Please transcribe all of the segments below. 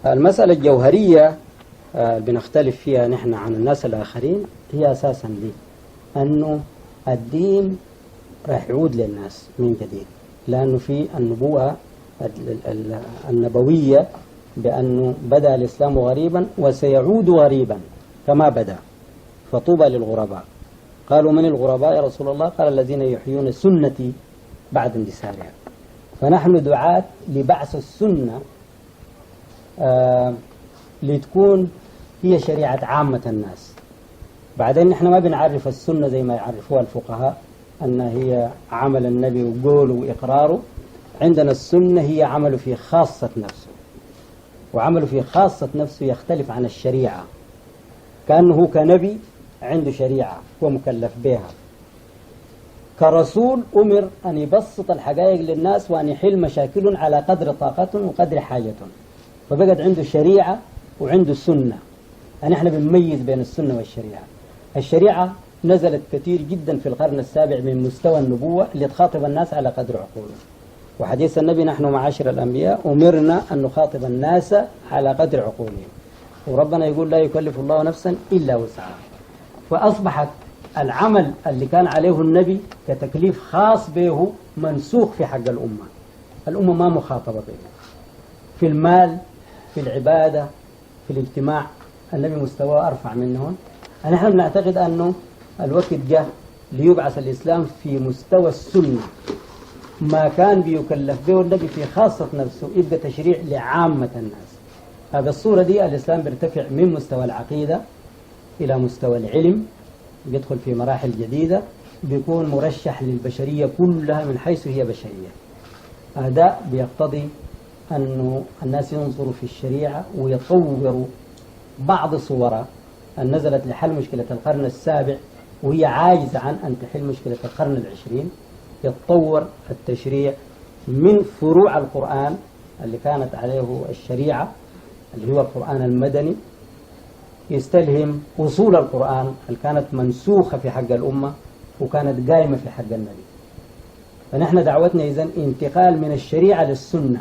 المسألة الجوهرية بنختلف فيها نحن عن الناس الآخرين هي أساسا دي، أنه الدين راح يعود للناس من جديد، لأنه في النبوة النبوية بأنه بدأ الإسلام غريبا وسيعود غريبا كما بدأ، فطوبى للغرباء. قالوا من الغرباء يا رسول الله؟ قال الذين يحيون سنتي بعد اندثارها. فنحن دعاة لبعث السنة لتكون هي شريعة عامة الناس. بعدين نحن ما بنعرف السنة زي ما يعرفوها الفقهاء أن هي عمل النبي وقوله وإقراره. عندنا السنة هي عمله في خاصة نفسه، وعمله في خاصة نفسه يختلف عن الشريعة. كأنه كنبي عنده شريعة هو مكلف بها، كرسول أمر أن يبسط الحقائق للناس وأن يحل مشاكلهم على قدر طاقتهم وقدر حاجتهم، فبقت عنده شريعة وعنده سنة. نحن بنميز بين السنة والشريعة. الشريعة نزلت كثير جدا في القرن السابع من مستوى النبوة اللي تخاطب الناس على قدر عقولهم، وحديث النبي نحن معاشر الأنبياء أمرنا أن نخاطب الناس على قدر عقولهم، وربنا يقول لا يكلف الله نفسا إلا وسعها. فأصبحت العمل اللي كان عليه النبي كتكليف خاص به منسوخ في حق الأمة. الأمة ما مخاطبة به في المال، في العبادة، في الاجتماع، النبي مستواه أرفع منهم. نحن بنعتقد أنه الوقت جاء ليبعث الإسلام في مستوى السنة، ما كان بيكلف به النبي في خاصة نفسه يبقى تشريع لعامة الناس. هذا الصورة دي الإسلام بيرتفع من مستوى العقيدة إلى مستوى العلم، بيدخل في مراحل جديدة، بيكون مرشح للبشرية كلها من حيث هي بشرية. هذا بيقتضي أنه الناس ينظروا في الشريعة ويطوروا بعض صورها أن نزلت لحل مشكلة القرن السابع وهي عاجزة عن أن تحل مشكلة القرن العشرين. يتطور التشريع من فروع القرآن اللي كانت عليه الشريعة اللي هو القرآن المدني، يستلهم أصول القرآن اللي كانت منسوخة في حق الأمة وكانت قائمة في حق النبي. فنحن دعوتنا إذن انتقال من الشريعة للسنة،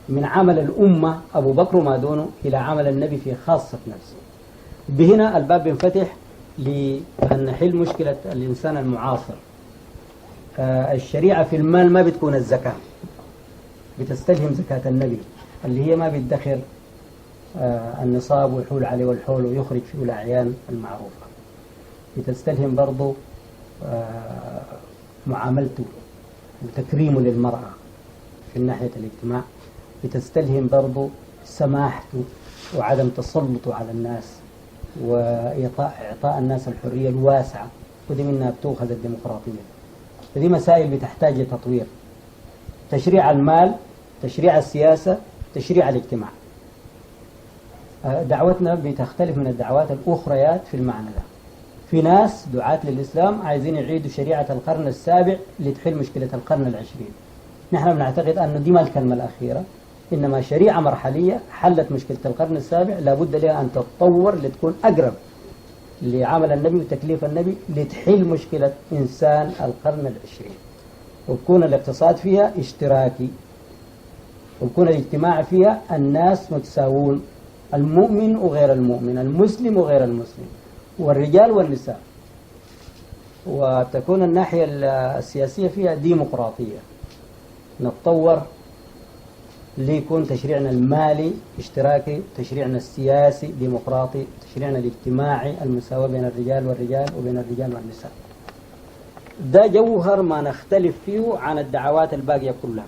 من عمل الأمة أبو بكر وما دونه إلى عمل النبي في خاصة نفسه. بهنا الباب بينفتح لأن نحل مشكلة الإنسان المعاصر. الشريعة في المال ما بتكون الزكاة، بتستلهم زكاة النبي اللي هي ما بتدخر النصاب ويحول عليه والحول ويخرج فيه الأعيان المعروفة. بتستلهم برضو معاملته وتكريمه للمرأة في ناحية الاجتماع، بتستلهم برضو سماحته وعدم تسلطه على الناس وإعطاء الناس الحرية الواسعة، ودي منها بتؤخذ الديمقراطية. فدي مسائل بتحتاج لتطوير: تشريع المال، تشريع السياسة، تشريع الاجتماع. دعوتنا بتختلف من الدعوات الأخريات في المعنى ده. في ناس دعاة للإسلام عايزين يعيدوا شريعة القرن السابع لتحل مشكلة القرن العشرين. نحن بنعتقد أن دي ما الكلمة الأخيرة، إنما شريعة مرحلية حلت مشكلة القرن السابع، لابد لها أن تتطور لتكون أقرب لعمل النبي وتكليف النبي لتحل مشكلة إنسان القرن العشرين، ويكون الاقتصاد فيها اشتراكي، ويكون الاجتماع فيها الناس متساوون، المؤمن وغير المؤمن، المسلم وغير المسلم، والرجال والنساء، وتكون الناحية السياسية فيها ديمقراطية. نتطور ليكون تشريعنا المالي اشتراكي، تشريعنا السياسي ديمقراطي، تشريعنا الاجتماعي المساواة بين الرجال والرجال وبين الرجال والنساء. ده جوهر ما نختلف فيه عن الدعوات الباقية كلها.